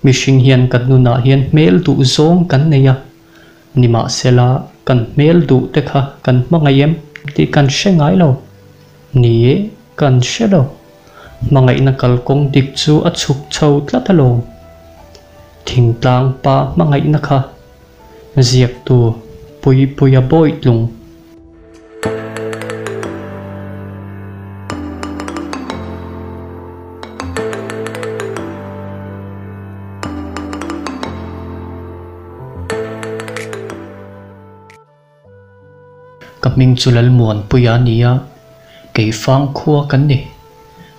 Mihring hian kan nunah hian hmel duh zawng kan nei a, nimahsela kan hmel duh te kha kan hmangaih em tih kan hre ngai lo. Ni e, kan hre lo. Hmangaihna kalkawng dik chu a chhuk chho tlat alawm. Thingtlang pa hmangaihna kha ziaktu Puipuia Bawitlung. Ka hming chu Lalmuanpuia a ni a, Keifang khua kan ni.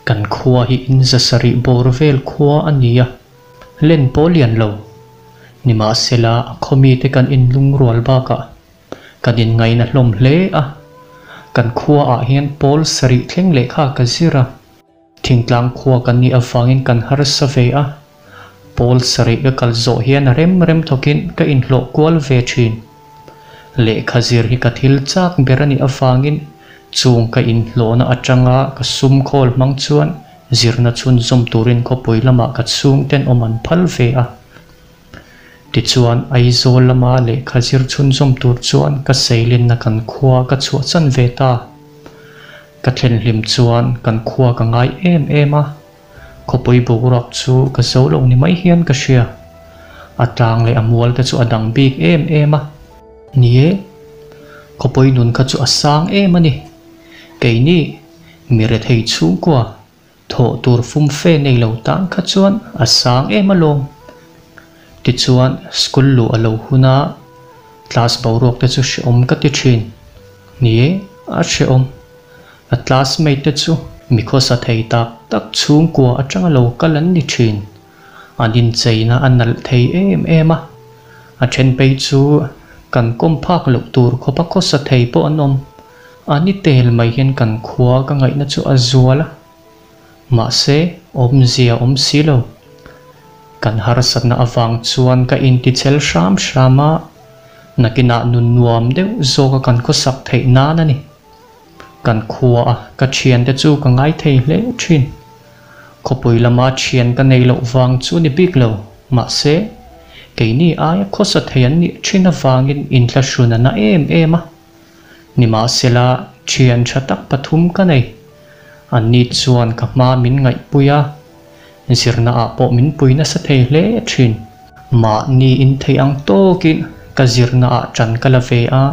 Kan khua hi in zasarih bawr vel khua a ni a, len pawh lian lo. Nimahsela a khawmite kan inlungrual bakah Kan inngaihna hlawm hle a, kan khuaah hian pawl sarih thleng lehkha ka zir a, thingtlang khua kan nih avangin kan harsa ve a, pawl sarih ka kal zawh hian a rem rem thawkin ka inhlawh kual ve thin. Lehkha zir hi ka thil chak ber a nih avangin chung ka inhlawhna atanga ka sum khawl hmang chuan zirna chhunzawm turin khawpui lamah ka chhungten awm an phal ve a. Tichuan, Aizawl lama lehkha zir chhunzawm tur chuan ka seilenna kan khua ka chhuahchan ve ta. Ka thlen hlim chuan kan khua ka ngai em em a, khawpui boruak chu ka zo lo ni mai hian ka hria. A tlang leh a mual te chu a dang bik em em a. Ni e, khawpui nun kha chu a sang em a ni. Keini, mi rethei chhungkua Thawh tur fumfe nei lo tan kha chuan a sang em alawm. Tichuan school luh a lo hun a, class boruak te chu hrehawm ka ti thin. Ni e, a hrehawm. A classmate te chu mi khawsa thei tak tak chhungkua atanga lo kal an ni thin. An incheina a nalh thei em em a, a then phei chu kan kawm phak loh tur khawpa khawsa thei pawh an awm. A ni tel mai hian kan khua ka ngaihna chu a zual a, mahse awmzia awm si lo. Kan harsatna avang chuan ka intichel hram hram a, nakinah nun nuam deuh zawka kan khawsak theih nan a ni. Kan khua a ka thiante chu ka ngai thei hle thin. Khawpui lama thian ka nei loh vang chu ni bik lo, mahse keini aia khawsa thei an nih thin avangin inthlahrun a na em em a. Nimahsela, thian tha tak pathum ka nei. Anni chuan ka hma min ngaihpui a, zirnaah pawh min pui nasa thei hle thin. Mahni intheih ang tawkin ka zirnaah tan ka la ve a,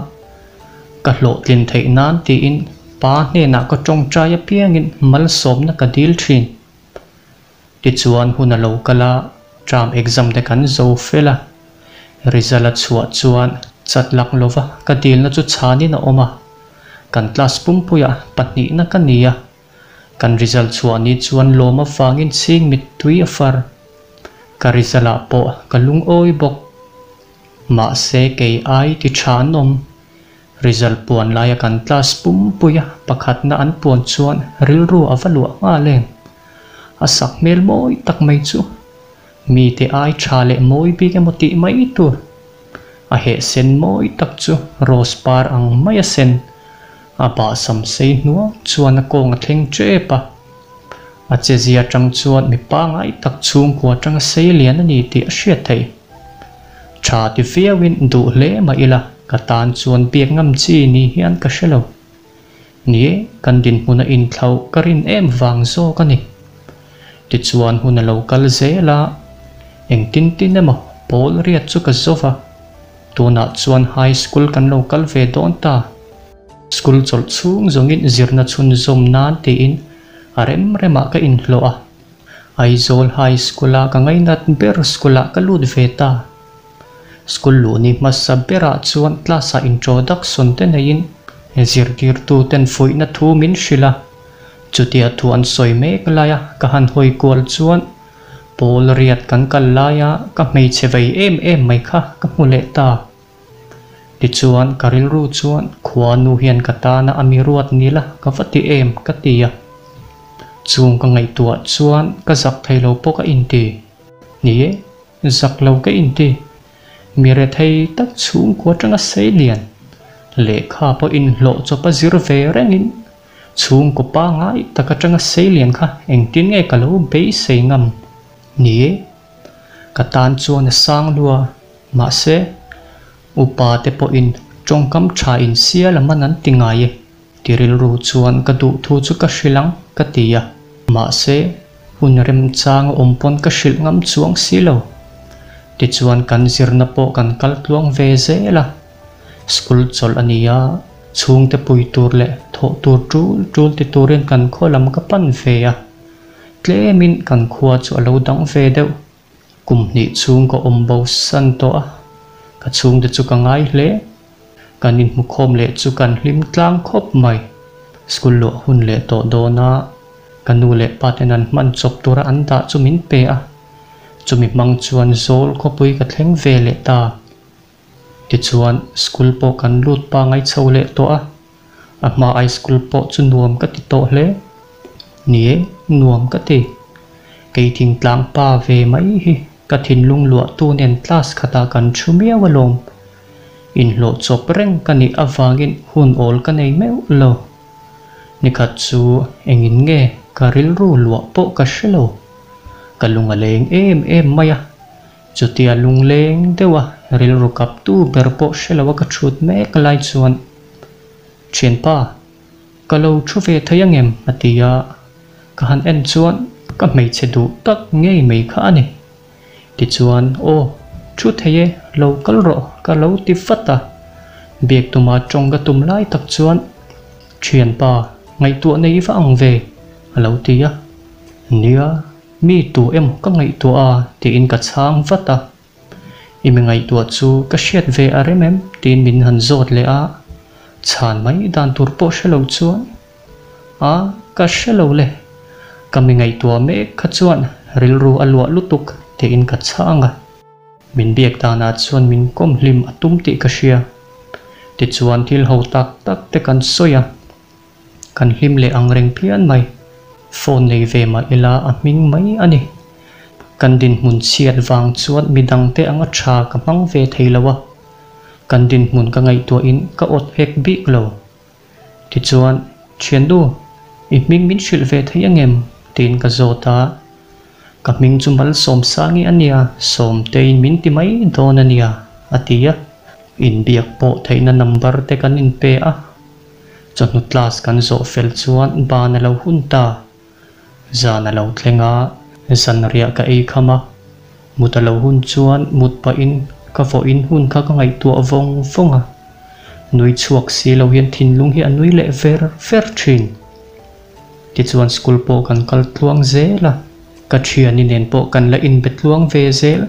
ka hlawhtlin theih nan tiin pa hnenah ka tawngtai apiangin malsawmna ka dil thin. Tichuan hun a lo kal a, term exam te kan zo fel a, result a chhuah chuan chat lak lova ka dilna chu chhanin a awm a, kan class pumpuiah pahnihna ka ni a, kan result chhuah ni chuan lawm avangin chhing mittui a far. Ka result ah pawh ka lungawi bawk. Mahse kei ai ti tha an awm. Result puan laia kan class pumpuia pakhatna an puan chuan rilru a va luah nghal em? A sak hmel mawi tak mai chu mite ai tha leh mawi bik emaw tih mai tur. A heh sen mawi tak chu rose par ang mai a sen. A bahsam sei hnuang chuan a kawng a thleng tep a. A chezia atang chuan mi pangngai tak chhungkua atanga sei lian a ni tih a hriat theih. Tha ti viauin duh hle mah ila ka tan chuan biak ngam chi ni hian ka hre lo. Ni e, kan dinhmun a inthlauh ka rin em vang zawk a ni. Tichuan hun a lo kal zel a, engtin tin emaw pawl riat chu ka zo va, tunah chuan high school kan lo kal ve dawn ta. School chawlh chhung zawngin zirna chhunzawm nan tiin a rem remah ka inhlawh a, Aizawl High School-a ka ngainat ber school-ah ka lut ve ta. School luh ni hmasa berah chuan class-ah introduction te neiin zirtirtuten fuihna thu min hrilh a, chutia thu an sawi mek laia ka han hawi kual chuan pawl riat kan kal laia ka hmeichhe vei em em mai kha ka hmu leh ta. Tichuan ka rilru chuan khuanu hian ka tana a mi ruat ni la ka va ti em ka ti a, chung ka ngaihtuah chuan ka zak thei lo pawh ka inti. Ni e, zak lo ka inti. Mi rethei tak chhungkua atanga sei lian, lehkha pawh inhlawh chawp a zir ve rengin chhungkaw pangngai tak atanga sei lian kha engtin nge ka lo beisei ngam? Ni e. Ka tan chuan a sang lua. Mahse, upa te pawhin tawngkam tha in sial a man an ti ngai e. Ti rilru chuan ka duh thu chu ka hrilh ang ka ti a. Mahse, hun remchang a awm pawn ka hrilh ngam chuang si lo. Tichuan kan zirna pawh kan kal tluang ve zel a. School chawlh a ni a, chhungte pui tur leh thawh tur tul tul ti turin kan khaw lam ka pan ve a. Tlemin kan khua chu a lo dang ve deuh. Kum hnih chhung ka awm bo san tawh a, ka chhungte chu ka ngai hle. Kan inhmukhawm leh chu kan hlim tlang khawp mai. School luah hun leh tawh dawn a, ka nu leh pa ten an hman chawp tura an dah chu min pe a. Chumi hmang chuan zawl khawpui ka thleng ve leh ta. Tichuan school pawh kan lut pangai chho leh tawh a, a hma ai school pawh chu nuam ka ti tawh hle. Ni e, nuam ka ti. Kei thingtlang pa ve mai hi ka thinlung luahtu nen class khatah kan thu miau alawm. Inhlawh chawp reng ka nih avangin hun awl ka nei meuh lo. Nikhat chu engin nge ka rilru luah pawh ka hre lo. Ka lung a leng em em mai a. Chutia lungleng deuha rilru kaptu ber pawh hre loa ka thut mek lai chuan, Thianpa, ka lo thu ve thei angem? a ti a, ka han en chuan ka hmeichhe duh tak ngei mai kha a ni. Tichuan, Aw, thu thei e, lo kal rawh, ka lo ti vat a. Biak tuma tawng ka tum lai tak chuan, Thianpa, ngaihtuah nei va ang ve, a lo ti a. Nia, Mi tu emaw ka ngaihtuah a tiin ka chhang vat a. I mi ngaihtuah chu ka hriat ve a rem em tiin min han zawt leh a, chhan mai dan tur pawh hre lo chuan a ka hre lo le, ka mi ngaihtuah mek kha chuan rilru a luah lutuk tiin ka chhang a. Min biak danah chuan min kawm hlim a tum tih ka hria. Tichuan thil ho tak tak te kan sawi a. Kan hlim leh ang reng phian mai. Phone nei ve mah ila a hming mai a ni. Kan dinhmun chhiat vang chuan midangte anga tha ka hmang ve thei lo a. Kan dinhmun ka ngaihtuahin ka awt hek bik lo. Tichuan, Thiannu, i hming min hrilh ve thei angem? tiin ka zawt a. Ka hming chu Malsawmsangi a nia, Sawmtein min ti mai dawn a nia, a ti a. Inbiak pawh theihna number te kan inpe a. Chawhnu class kan zawh fel chuan ban a lo hun ta. Zan a lo thleng a, zanriah ka ei kham a. Mut a lo hun chuan mut pahin ka vawiin hun kha ka ngaihtuah vawng vawng a. Nui chhuak si lo hian thinlung hi a nui leh ver ver thin. Tichuan school pawh kan kal tluang zel a, ka thiani nen pawh kan la inbe tluang ve zel.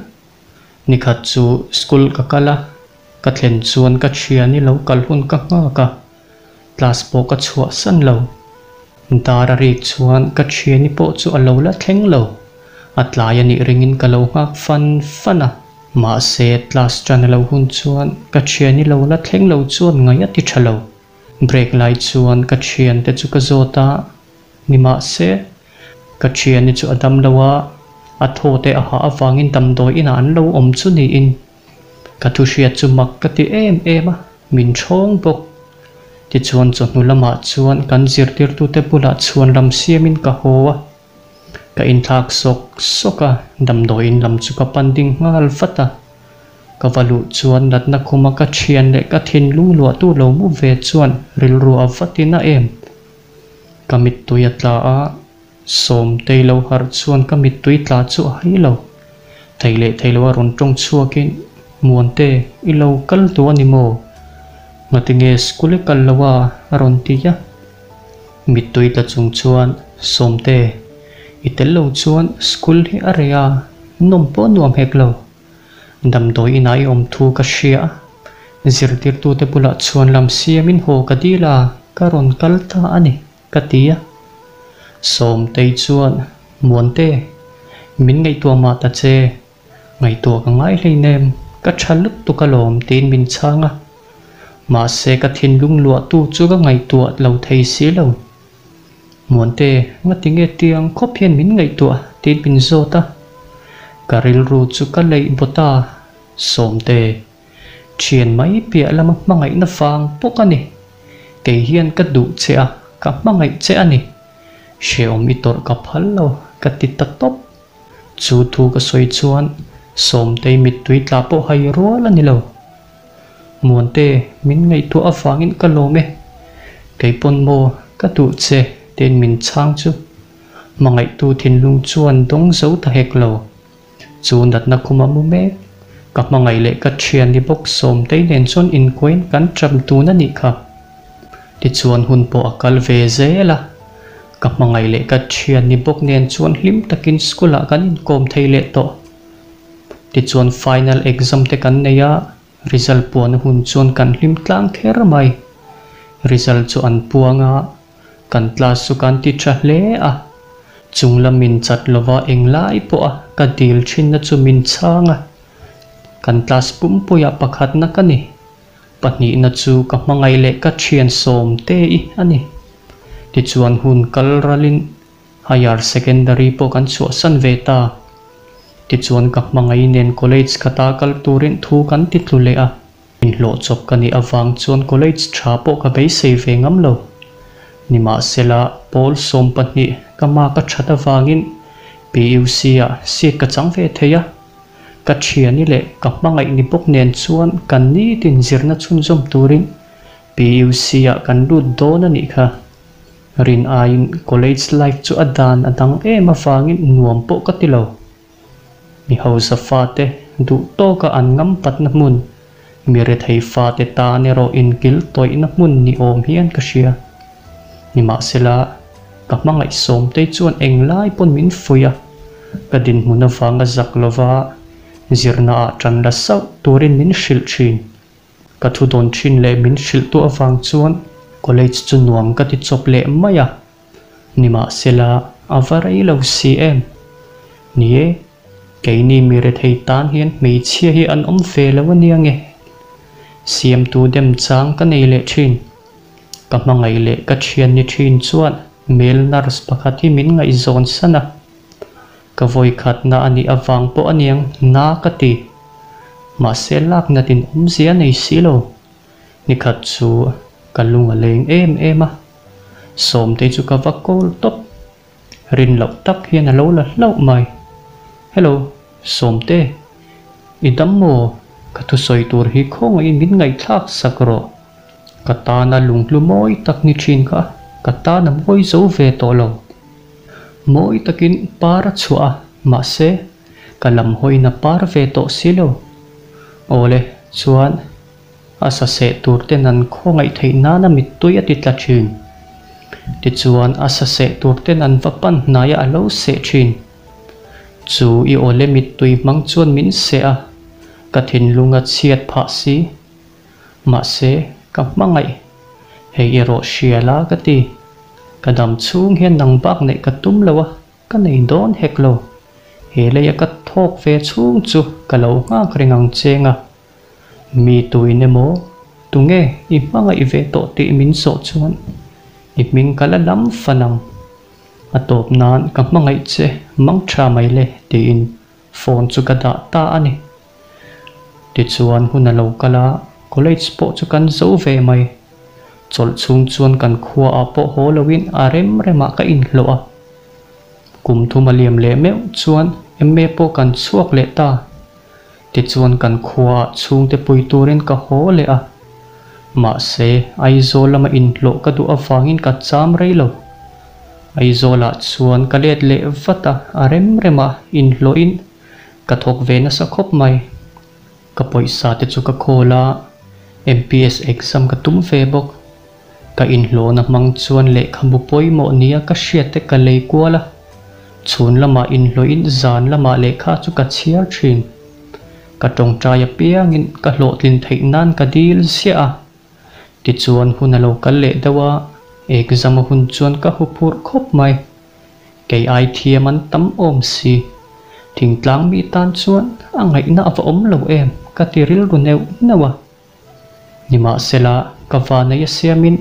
Nikhat chu school ka kal a, ka thlen chuan ka thiani lo kal hun ka nghak a, class pawh ka chhuahsan lo. Dar a rik chuan ka thiani pawh chu a lo la thleng lo, a tlai a nih ringin ka lo nghak fan fan a. Mahse class tan a lo hun chuan ka thiani lo la thleng lo chuan ngaih a ti tha lo. Break lai chuan ka thiante chu ka zawt a, Nimahse, ka thiani chu a dam lo a, a thaw te a hah avangin damdawi inah an lo awm chu niin ka thu hriat chu mak ka ti em em a, min thawng bawk. Tichuan chawhnu lamah chuan kan zirtirtute bulah chhuan lam siamin ka haw a, ka inthlak sawk sawk a, damdawi in lam chu ka pan ding nghal vat a. Ka va luh chuan natna khuma ka thian leh ka thinlung luahtu lo mu ve chuan rilru a va ti na em. Ka mittui a tla a, Sawmtei lo harh chuan ka mittui tla chu a hai lo. Thei leh thei lo a rawn tawng chhuakin, Muante, i lo kal duh a ni maw? Ngatinge school i kal lo a? a rawn ti a. Mittui tla chung chuan, Sawmte, i tel lo chuan school hi a reh a, nawm pawh nuam hek lo. Damdawi inah i awm thu ka hria a, zirtirtute bulah chhuan lam siamin haw ka dil a, ka rawn kal ta a ni, ka ti a. Sawmtei chuan, Muante, min ngaihtuah mah ta che, ngaihtuah ka ngai hleinem, ka tha lutuk alawm tiin min chhang a. Mahse ka thinlung luahtu chu ka ngaihtuah lo thei si lo. Muante, ngatinge tiang khawp hian min ngaihtuah? tiin min zawt a. Ka rilru chu ka leih bawt a, Sawmte, thian mai piah lama hmangaihna vang bawk a ni. Kei hian ka duh che a, ka hmangaih che a ni. Hrehawm i tawrh ka phal lo, ka ti ta tawp. Chu thu ka sawi chuan. Sawmtei mittui tla pawh hai rual a ni lo. Muante, min ngaihtuah avangin ka lawm e. Kei pawn maw ka duh che tiin min chhang chu hmangaihtu thinlung chuan dawng zo ta hek lo. Chu natna khuma mu mek, ka hmangaih leh ka thian ni bawk Sawmtei nen chuan inkuain kan ṭap dun a nih kha. Tichuan hun pawh a kal ve zel a, ka hmangaih leh ka thian ni bawk nen chuan hlim takin school ah kan inkawm thei leh tawh. Tichuan final exam te kan nei a, result puahna hun chuan kan hlim tlang kher mai. Result chu an puang a, kan class chu kan ti tha hle a, chung lam min chat lova englai pawha ka dil thinna chu min chhang a, kan class pumpuiah pakhatna ka ni. Pahnihna chu ka hmangaih leh ka thian Sawmte i a ni. Tichuan hun kal ralin Higher Secondary pawh kan chhuahsan ve ta. Tichuan ka hmangaih nen college khata kal turin thu kan ti tlu leh a. Inhlawh chawp ka nih avang chuan college tha pawh ka beisei ve ngam lo. Nimahsela pawl 12 ka mark a that avangin PUC ah seat ka chang ve thei a. Ka thiani leh ka hmangaih ni bawk nen chuan kan nitin zirna chhunzawm turin PUC ah kan lut dawn a nih kha. Rin aiin college life chu a dan a dang em avangin nuam pawh ka ti lo. Mi hausa fate duh tawka an ngam patna hmun, mi rethei fate tan erawh inkil tawihna hmun ni awm hian ka hria. Nimahsela, ka hmangaih Sawmtei chuan englai pawn min fuih a, ka dinhmun avanga zak lova zirnaah tan la sauh turin min hrilh thin. Ka thu dawn thin leh min hrilhtu avang chuan college chu nuam ka ti chawp leh mai a, nimahsela a va rei lo si em? Ni e, keini mi rethei tan hian hmeichhia hi an awm ve lo ania nge? Siamtu dem chang ka nei leh thin. Ka hmangaih leh ka thian ni thin chuan male nurse pakhat hi min ngaihzawn san a. Ka vawikhatna a nih avang pawh aniang na ka ti. Mahse lak natin awmzia a nei si lo. Nikhat chu ka lung a leng em em a. Sawmtei chu ka va call tawp. Rin loh tak hian a lo la hlauh mai. Hello, Sawmte. I dam maw? Ka thusawi tur hi khawngaihin min ngaihthlak sak rawh. Ka tana lunghlu mawi tak ni thin kha ka tana mawi zo ve tawh lo. Mawi takin par a chhuah a, mahse, ka lam hawiin a par ve tawh si lo. Awle, chuan a sa seh tur ten an khawngaih theih nana mittui a ti tla thin. Tichuan, a sa seh tur ten an va pan hnaiah a lo seh thin. Chu i awle mittui hmang chuan min seh a, ka thinlung a chhiat phah si. Mahse, ka hmangaih. Hei erawh hria la ka ti. Ka dam chhung hian nang bak neih ka tum lo a, ka nei dawn hek lo. He leia ka thawk ve chhung chu ka lo nghak reng ang cheng a. Mi tuin emaw, tunge i hmangaih ve tawh tih min zawh chuan i hming ka la lam fan ang. A tawp nan ka hmangaih che mang tha mai le tiin Phone chu ka dah ta a ni. Tichuan hun a lo kal a, college pawh chu kan zo ve mai. Chawlh chhung chuan kan khua ah pawh haw loin a rem remah ka inhlawh a. Kum thum a liam leh meuh chuan MA pawh kan chhuak leh ta. Tichuan kan khua ah chhungte pui turin ka haw leh a. Mahse, Aizawl lama inhlawh ka duh avangin ka cham rei lo. Aizawlah chuan ka let leh vat a, a rem rema inhlawhin ka thawk ve nasa khawp mai. Ka pawisa te chu ka khawl a, MPS exam ka tum ve bawk. Ka inhlawhna hmang chuan lehkhabu pawimawh nia ka hriat te ka lei kual a, chhun lamah inhlawhin zan lamah lehkha chu ka chhiar thin. Ka tawngtai apiangin ka hlawhtlin theih nan ka dil ziah a. Tichuan hun a lo kal leh deuh a, exam a hun chuan ka huphurh khawp mai. Kei ai thiam an tam awm si. Thingtlang mi tan chuan a ngaihna a va awm lo em ka ti rilru neuh neuh a. Nimahsela ka vanei a siamin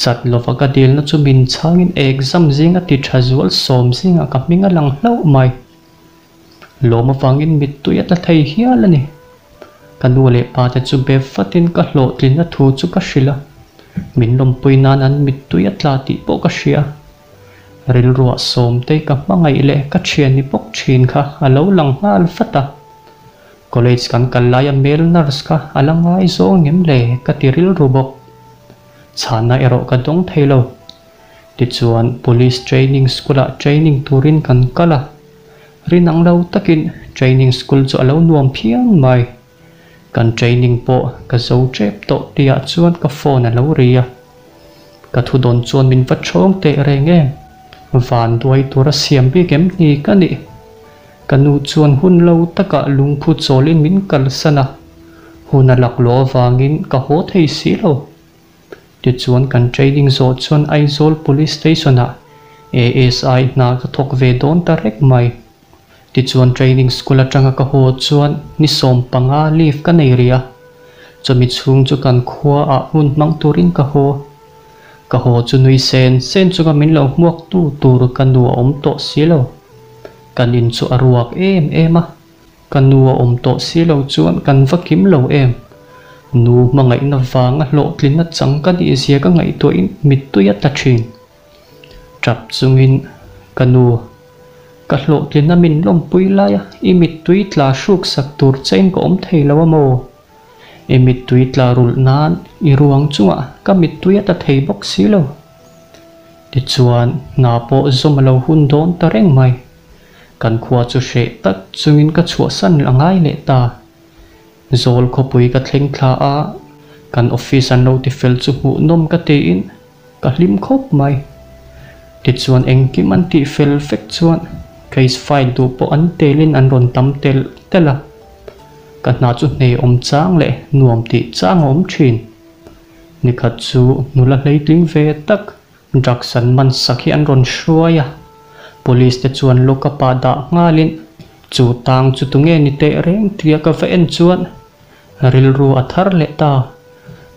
chat lova ka dilna chu min chhangin exam zinga ti tha zual sawm zingah ka hming a lang hlauh mai. Lawm avangin mittui a tla thei hial a ni. Ka nu leh pa te chu be vatin ka hlawhtlinna thu chu ka hrilh a, min lawmpui nan an mittui a tla tih pawh ka hria. Rilruah Sawmtei ka hmangaih leh ka thian ni bawk thin kha a lo lang nghal vat a. College kan kal laia male nurse kha a la ngaizawng ngem le ka ti rilru bawk. Chhana erawh ka dawng thei lo. Tichuan Police Training School-ah training turin kan kal a. Rin ang lo takin training school chu a lo nuam phian mai. Kan training pawh ka zo tep tawh tihah chuan ka phone a lo ri a. Ka thu dawn chuan min va ṭhawng teh reng em? Van duai tura siam bik em ni ka nih? Ka nu chuan hun lo takah lungphu chawlin min kalsan a, hun a laklawh avangin ka haw thei si lo. Tichuan kan training zawh chuan Aizawl Police Station-ah ASI hna ka thawk ve dawn ta rek mai. Tichuan training school atanga ka haw chuan ni 15 leave ka nei rih a, chumi chhung chu kan khua ah hun hmang turin ka haw. Ka haw chu nui sen sen chunga min lo hmuak tu tur ka nu a awm tawh si lo. Kan in chu a ruak em em a, ka nu a awm tawh si lo chuan kan va kim lo em. Nu hmangaihna vanga hlawhtlinna chang ka nih zia ka ngaihtuahin mittui a tla thin. Tap chungin ka nu, ka hlawhtlinna min lawmpui laia i mittui tla hruk sak tur chein ka awm thei lo a maw? I mittui tla rulh nan i ruang chungah ka mittui a ta thei bawk si lo. Tichuan hna pawh zawm a lo hun dawn ta reng mai. Kan khua chu hreh tak chungin ka chhuahsan a ngai leh ta. Zawl khawpui ka thleng thla a, kan office an lo tifel chu hmuhnawm ka tiin ka hlim khawp mai. Tichuan engkim an tih fel vek chuan case file duh pawh an telin an rawn tam telh telh a. Ka hna chu hnei awm chang leh nuam tih chang a awm thin. Nikhat chu nula hleitling ve tak drugs an man sak hi an rawn hruai a. Police te chuan lock up ah dah nghalin chu tang chu tunge ni teh reng tia ka va en chuan rilru a thar leh ta.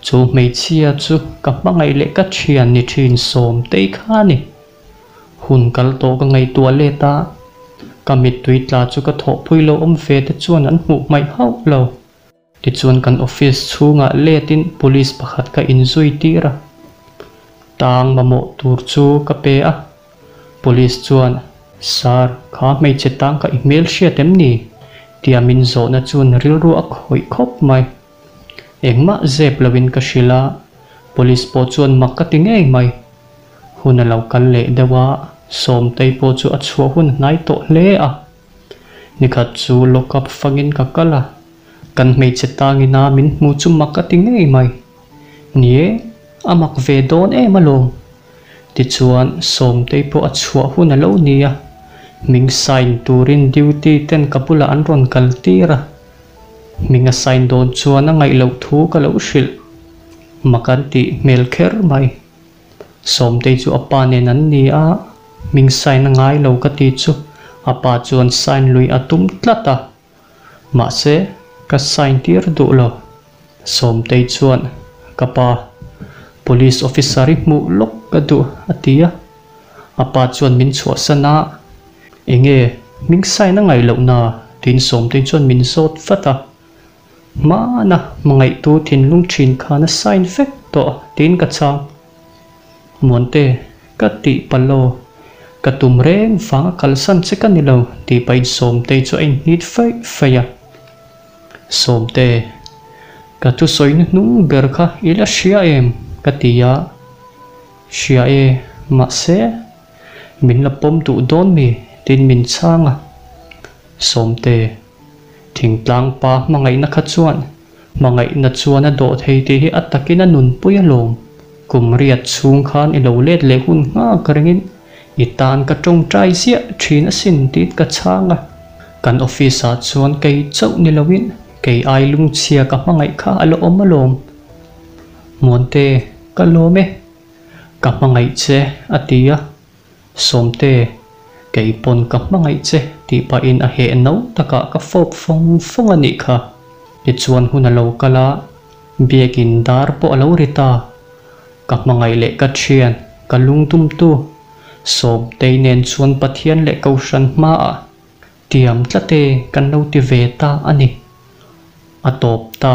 Chu hmeichhia chu ka hmangaih leh ka thian ni thin Sawmtei kha a ni. Hun kal tawh ka ngaihtuah let a, ka mittui tla chu ka thawhpui lo awm ve te chuan an hmuh hmaih hauh lo. Tichuan kan office chhungah letin police pakhat ka inzui tir a, tang mamawh tur chu ka pe a. Police chuan, Sir, kha hmeichhe tang kha i hmelhriat em ni? tia min zawhna chuan rilru a khawih khawp mai. Engmah zep loin ka hrilh a, police pawh chuan mak ka ti ngei mai. Hun a lo kal leh deuh a, Sawmtei pawh chu a chhuah hun a hnai tawh hle a. Nikhat chu lock up fangin ka kal a, kan hmeichhe tangina min hmu chu mak ka ti ngei mai. Ni e, a mak ve dawn em alawm. Tichuan Sawmtei pawh a chhuah hun a lo ni a, hming sign turin duty ten ka bulah an rawn kal tir a. Hming a sign dawn chuan a ngaih loh thu ka lo hrilh. Mak an tih hmel kher mai. Sawmtei chu a pa nen an ni a, hming sign a ngai lo ka ti chu a pa chuan sign lui a tum tlat a. Mahse, ka sign tir duh lo. Sawmtei chuan, Ka pa, police officer i hmuh lawk ka duh a ti a. A pa chuan min chhuahsan a, Enge, hming sign a ngaih loh na? tiin Sawmtei chuan min zawt vat a. Hmana hmangaihtu thinlung thin khan a sign vek tawh tiin ka chhang. Muante, ka tih palh aw. Ka tum reng vang a kalsan che ka ni lo tih pahin Sawmtei chu a inhnit faih faih a. Sawmte, ka thusawi hnuhnung ber kha i la hria em? ka ti a. Hria e, mahse, min la pawm duh dawn mi? tiin min chhang a. Sawmte, Thingtlang pa hmangaihna kha chuan hmangaihna chuan a dawh thei tih hi a takin a nunpui alawm. Kum riat chhung khan i lo let leh hun nghak rengin i tan ka tawngtai ziah thin asin tiin ka chhang a. Kan office ah chuan kei chauh ni loin kei ai lungchhia ka hmangaih kha a la awm alawm. Muante, ka lawm e. Ka hmangaih che, a ti a. Sawmte, kei pawn ka hmangaih che tih pahin a heh no takah ka fawp fawng fawng a nih kha. Tichuan hun a lo kal a, biakin dar pawh a lo ri ta. Ka hmangaih leh ka thian, ka lungtumtu, Sawmtei nen chuan Pathian leh Kohhran hmaah tiam tlat e kan lo ti ve ta a ni. A tawp ta.